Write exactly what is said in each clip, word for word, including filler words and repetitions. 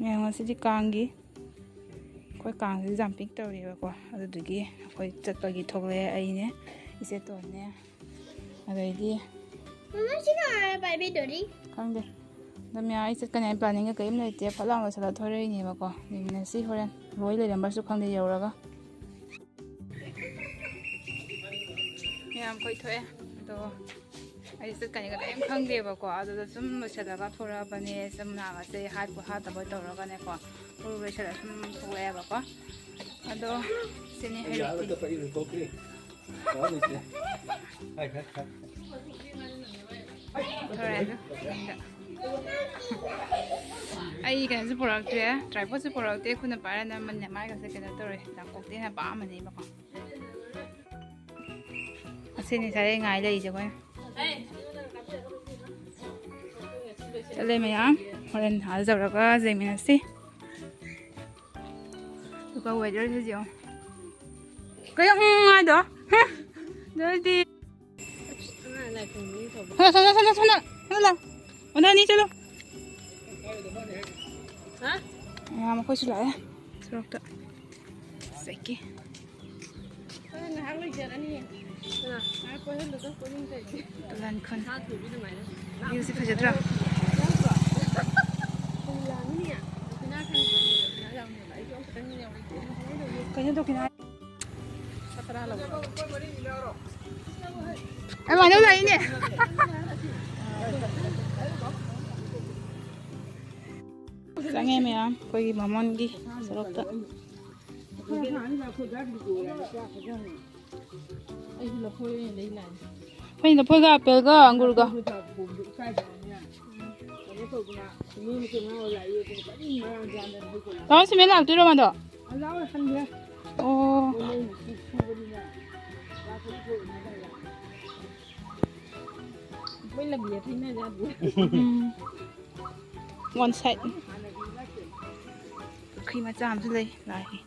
ꯃꯌꯥꯝ, ꯉꯁꯤꯗꯤ ꯀꯥꯡꯒꯤ, ꯑꯩꯈꯣꯏ ꯀꯥꯡꯁꯤꯗꯤ ꯌꯥꯝ ꯄꯤꯛ ꯇꯧꯔꯤꯕꯀꯣ꯫ ꯑꯗꯨꯗꯨꯒꯤ ꯑꯩꯈꯣꯏ ꯆꯠꯄꯒꯤ ꯊꯣꯛꯂꯛꯑꯦ꯫ ꯑꯩꯅꯦ, ꯏꯆꯦꯇꯣꯟꯅꯦ, ꯑꯗꯩꯗꯤ ꯃꯃꯥ, ꯁꯤ ꯀꯅꯥꯅ ꯄꯥꯏꯕꯤꯗꯣꯔꯤ? ꯈꯪꯗꯦ꯫ ꯑꯗꯣ ꯃꯌꯥꯝ, ꯑꯩ ꯆꯠꯀꯅꯤ ꯍꯥꯏꯕ ꯄ꯭ꯂꯥꯅꯤꯡꯒ ꯀꯔꯤꯝ ꯂꯩꯇꯦ꯫ ꯐꯠ ꯂꯥꯎꯅ ꯂꯣꯏꯁꯤꯜꯂ ꯊꯣꯔꯛꯏꯅꯦꯕꯀꯣ꯫ ꯌꯦꯡꯃꯤꯟꯅꯁꯤ ꯍꯣꯔꯦꯟ꯫ ꯂꯣꯏ ꯂꯩꯔꯝꯕ꯭ꯔꯁꯨ ꯈꯪꯗꯦ ꯌꯧꯔꯒ꯫ ꯃꯌꯥꯝ ꯀꯣꯏꯊꯣꯛꯑꯦ꯫ ꯑꯗꯣ ꯑꯩ ꯆꯠꯀꯅꯤꯒ ꯀꯔꯤꯝ ꯈꯪꯗꯦꯕꯀꯣ꯫ ꯑꯗꯨꯗ ꯁꯨꯝ ꯂꯣꯏꯁꯤꯜꯂꯒ ꯊꯣꯔꯛꯑꯕꯅꯦ꯫ ꯁꯨꯝ ꯅꯍꯥꯟꯒꯁꯦ ꯍꯥꯠꯄ ꯍꯥꯠꯇꯕ ꯇꯧꯔꯒꯅꯦꯀꯣ꯫ ꯎꯔꯨ ꯂꯣꯏꯁꯤꯜꯂꯒ ꯁꯨꯝ ꯊꯣꯛꯂꯛꯑꯦꯕꯀꯣ꯫ ꯑꯗꯣ ꯁꯤꯅꯤ ꯍꯩꯔꯨꯛꯇꯤ꯫ ꯊꯣꯔꯛꯑꯦ꯫ ꯑꯩ ꯀꯩꯅꯣꯁꯨ ꯄꯨꯔꯛꯇ꯭ꯔꯦ, ꯇ꯭ꯔꯥꯏꯄꯣꯠꯁꯨ ꯄꯨꯔꯛꯇꯦ꯫ ꯈꯨꯠꯅ ꯄꯥꯏꯔ ꯅꯝꯕꯅꯤꯅ ꯃꯥꯏꯒꯁꯦ ꯀꯩꯅꯣ ꯇꯧꯔꯦ, ꯌꯥꯝ ꯀꯣꯛꯇꯦꯅ ꯄꯥꯝꯕꯅꯦꯕꯀꯣ꯫ ꯑꯁꯤꯅꯤ ꯉꯁꯥꯏ ꯉꯥꯏ ꯂꯩꯔꯤꯁꯦ ꯑꯩꯈꯣꯏꯅ꯫ ꯆꯠꯂꯦ ꯃꯌꯥꯝ, ꯍꯣꯔꯦꯟ ꯑꯥꯗ ꯌꯧꯔꯒ ꯌꯦꯡꯃꯤꯟꯅꯁꯤ꯫ ꯑꯗꯨꯒ ꯋꯦꯗꯔꯁꯤꯁꯨ ꯌꯦꯡꯉꯣ꯫ ꯀꯩꯅꯣ ꯎꯝ ꯍꯥꯏꯗꯣ? ꯍꯝ꯫ ꯑꯗꯨꯗꯤ ꯁꯣꯝꯗ, ꯁꯣꯝꯗ, ꯁꯣꯝꯗ, ꯁꯣꯝꯗ, ꯁꯣꯝꯗ ꯂꯥꯎ꯫ ꯑꯣꯟꯊꯅꯤ, ꯆꯠꯂꯣ꯫ ꯍꯥ? ꯃꯌꯥꯝ ꯑꯩꯈꯣꯏꯁꯨ ꯂꯥꯛꯑꯦ ꯁꯣꯔꯣꯛꯇ꯫ ꯆꯠꯀꯦ꯫ ꯉꯥꯏꯍꯥꯛ ꯂꯩꯖꯔꯅꯤ꯫ ꯉꯥꯏꯍꯥꯛ ꯀꯣꯏꯍꯜꯂꯨꯗ ꯀꯣꯏꯅꯤꯡ ꯇꯧꯔꯤꯁꯦ꯫ ꯇꯨꯂꯥꯟꯈꯨꯟ꯫ ꯁꯥ ꯊꯣꯡꯕꯤ ꯑꯗꯨꯃꯥꯏꯅ꯫ Viewꯁꯦ ꯐꯖꯗ꯭ꯔꯣ? ꯀꯩꯅꯣ ꯇꯧꯈꯤꯅ ꯍꯥꯏ꯫ ꯑꯩ ꯃꯥꯅꯧ ꯂꯥꯛꯏꯅꯦ꯫ ꯆꯪꯉꯦ ꯃꯌꯥꯝ ꯑꯩꯈꯣꯏꯒꯤ ꯕꯥꯃꯣꯟꯒꯤ ꯁꯣꯔꯣꯛꯇ꯫ ꯑꯩꯗꯤ ꯂꯐꯣꯏ ꯑꯣꯏꯅ ꯂꯩ ꯂꯥꯛꯑꯦ꯫ ꯑꯩꯈꯣꯏ ꯂꯐꯣꯏꯒ ꯑꯦꯄꯜꯒ ꯑꯪꯒꯨꯔꯒ꯫ ꯇꯥꯃꯣ ꯁꯤꯃꯦꯟ ꯂꯥꯛꯇꯣꯏꯔꯣ ꯃꯥꯗꯣ? ꯑꯣ꯫ ꯃꯣꯏ ꯂꯝꯕꯤ ꯊꯩꯅ ꯌꯥꯗꯦ꯫ ꯎꯝ꯫ One side꯫ ꯄꯨꯈ꯭ꯔꯤ ꯃꯆꯥ ꯑꯃꯁꯨ ꯂꯩ, ꯂꯥꯛꯏ꯫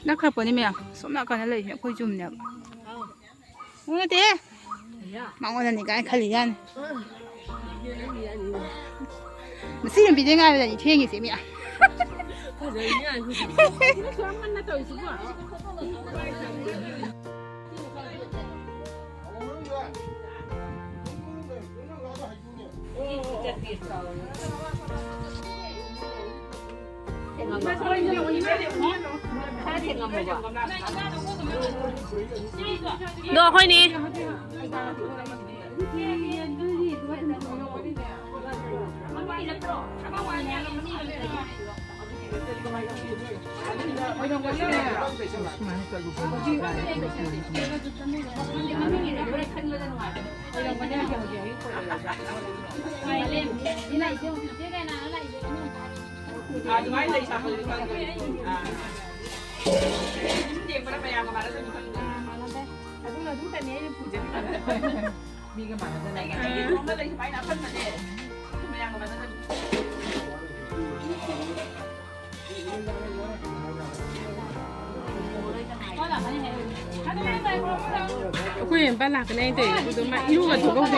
ꯅꯛꯈ꯭ꯔꯄꯣꯠꯅꯤ ꯃꯌꯥꯝ, ꯁꯣꯝ ꯅꯥꯀꯟꯗ ꯂꯩꯁꯦ ꯑꯩꯈꯣꯏ ꯌꯨꯝꯅꯦꯕ꯫ ꯑꯣ, ꯅꯠꯇꯦꯍꯦ꯫ ꯃꯉꯣꯟꯗꯅꯤ ꯀꯥꯏꯅ ꯈꯜꯂꯤ ꯖꯥꯠꯅꯤ꯫ ꯃꯁꯤ ꯅꯨꯄꯤꯁꯦ ꯉꯥꯏꯕꯗꯅꯤ ꯊꯦꯡꯉꯤꯁꯦ ꯃꯤ꯫ ꯐꯖꯩꯅꯦ꯫ ꯀꯩꯅꯣ ꯁꯨꯌꯥꯝ ꯉꯟꯅ ꯇꯧꯔꯤꯁꯤꯕꯣ? ꯑꯗꯣ ꯑꯩꯈꯣꯏꯅꯤ꯫ ꯑꯗꯨꯃꯥꯏꯅ ꯂꯩ ꯁꯥꯕꯗꯨꯗꯤ ꯈꯪꯗ꯭ꯔꯦ꯫ ꯑꯥ꯫ ꯑꯗꯨꯝ ꯌꯦꯡꯕꯗ ꯃꯌꯥꯝꯒ ꯃꯥꯟꯅꯗꯕꯗꯤ ꯈꯪꯗꯦ꯫ ꯑꯗꯨꯅ ꯑꯗꯨꯝꯇꯅꯤ ꯑꯩꯅ ꯄꯨꯖꯔꯤꯕ꯫ ꯃꯤꯒ ꯃꯥꯟꯅꯗꯅ꯫ ꯑꯩꯒꯤ ꯐꯣꯝꯗ ꯂꯩ ꯁꯨꯃꯥꯏꯅ ꯑꯄꯟꯕꯁꯦ ꯃꯌꯥꯝꯒ ꯃꯥꯟꯅꯗꯕ꯫ ꯑꯩꯈꯣꯏ ꯍꯦꯟꯕ ꯂꯥꯛꯀꯅꯤ ꯑꯩꯅ ꯇꯧꯔꯤꯗꯣ꯫ ꯑꯗꯨꯗꯣ ꯃꯥ ꯏꯔꯨꯒ ꯊꯣꯛꯍꯧꯗꯦ꯫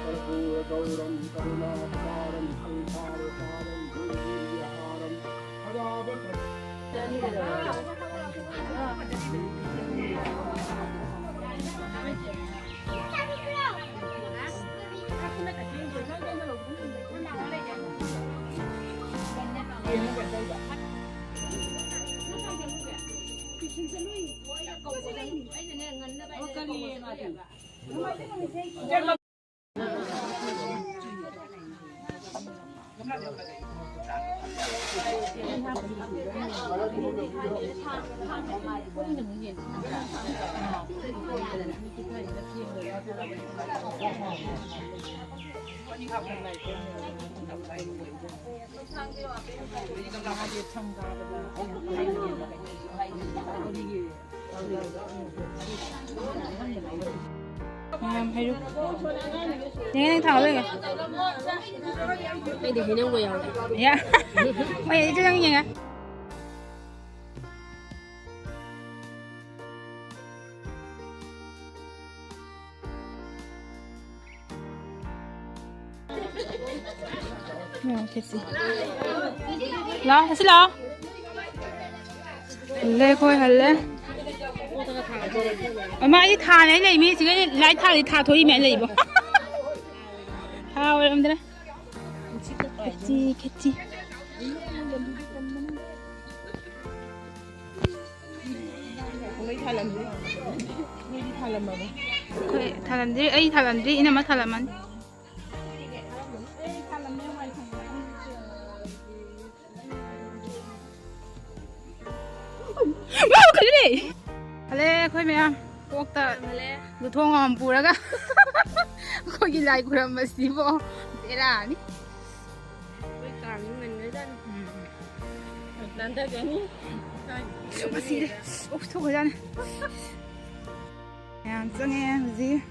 कर्पूरगौरं करुणावतारं संसारसारं भुजगेन्द्रहारं सदा वसन्तं ꯃꯌꯥꯝ ꯍꯩꯔꯨꯛ꯫ ꯌꯦꯡꯉꯦ, ꯅꯪ ꯊꯥꯡꯒꯠꯂꯣ ꯌꯦꯡꯉꯦ꯫ ꯑꯩꯗꯤ ꯍꯩꯅꯧꯒ ꯌꯥꯎꯔꯦ꯫ ꯌꯥ꯫ ꯍꯣꯏ, ꯑꯩꯁꯨ ꯅꯪ ꯌꯦꯡꯉꯦ꯫ ꯎꯝ, ꯈꯦꯆꯤ꯫ ꯂꯥꯛꯑꯣ, ꯑꯁꯤ ꯂꯥꯛꯑꯣ꯫ ꯍꯜꯂꯦ, ꯑꯩꯈꯣꯏ ꯍꯜꯂꯦ꯫ ꯑꯃ ꯑꯩꯗꯤ ꯊꯥꯅ ꯑꯩ ꯂꯩꯃꯤ, ꯁꯤꯒ ꯂꯥꯏ ꯊꯥꯗꯤ ꯊꯥ ꯊꯣꯛꯏ ꯃꯌꯥꯝ ꯂꯩꯕꯣ꯫ ꯊꯥ ꯑꯣꯏꯔꯝꯗ꯭ꯔꯦ꯫ ꯈꯦꯆꯤ, ꯈꯦꯆꯤ꯫ ꯅꯣꯏ ꯊꯥꯂꯝꯗ꯭ꯔꯤ? ꯅꯣꯏꯗꯤ ꯊꯥꯂꯝꯃꯕꯣ? ꯑꯩꯈꯣꯏ ꯊꯥꯂꯝꯗ꯭ꯔꯤ, ꯑꯩ ꯊꯥꯂꯝꯗ꯭ꯔꯤ, ꯏꯅꯝꯃ ꯊꯥꯂꯝꯃꯅꯤ꯫ ꯃꯥ ꯀꯩꯅꯣꯅꯦ! ꯍꯜꯂꯦ ꯑꯩꯈꯣꯏ ꯃꯌꯥꯝ ꯀꯣꯛꯇ ꯍꯜꯂꯦ꯫ ꯂꯨꯊꯣꯡ ꯑꯃꯃꯝ ꯄꯨꯔꯒ ꯑꯩꯈꯣꯏꯒꯤ ꯂꯥꯏ ꯈꯨꯔꯝꯕꯁꯤꯕꯣ ꯕꯦꯔꯥꯅꯤ꯫ ꯑꯩꯈꯣꯏ ꯀꯥꯡꯁꯨ ꯉꯟꯈ꯭ꯔꯖꯥꯠꯅꯤ꯫ ꯎꯝ꯫ ꯅꯥꯟꯊꯒꯅꯤ꯫ ꯁꯣꯛꯄ ꯁꯤꯔꯦ꯫ ꯑꯣ, ꯊꯣꯛꯈ꯭ꯔꯖꯥꯠꯅꯤ꯫ ꯃꯌꯥꯝ ꯆꯪꯉꯦ ꯍꯧꯖꯤꯛ꯫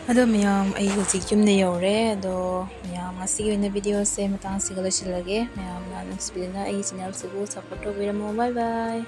ꯑꯗꯣ ꯃꯌꯥꯝ, ꯑꯩ ꯍꯧꯖꯤꯛ ꯌꯨꯝꯗ ꯌꯧꯔꯦ꯫ ꯑꯗꯣ ꯃꯌꯥꯝ, ꯉꯁꯤꯒꯤ ꯑꯣꯏꯅ ꯚꯤꯗꯤꯑꯣꯁꯦ ꯃꯇꯥꯡꯁꯤꯒ ꯂꯣꯏꯁꯤꯜꯂꯒꯦ꯫ ꯃꯌꯥꯝꯅ ꯅꯨꯡꯁꯤꯕꯤꯗꯨꯅ ꯑꯩꯒꯤ ꯆꯦꯅꯦꯜꯁꯤꯕꯨ ꯁꯞꯄꯣꯔꯠ ꯇꯧꯕꯤꯔꯝꯃꯣ꯫ ꯕꯥꯏ ꯕꯥꯏ꯫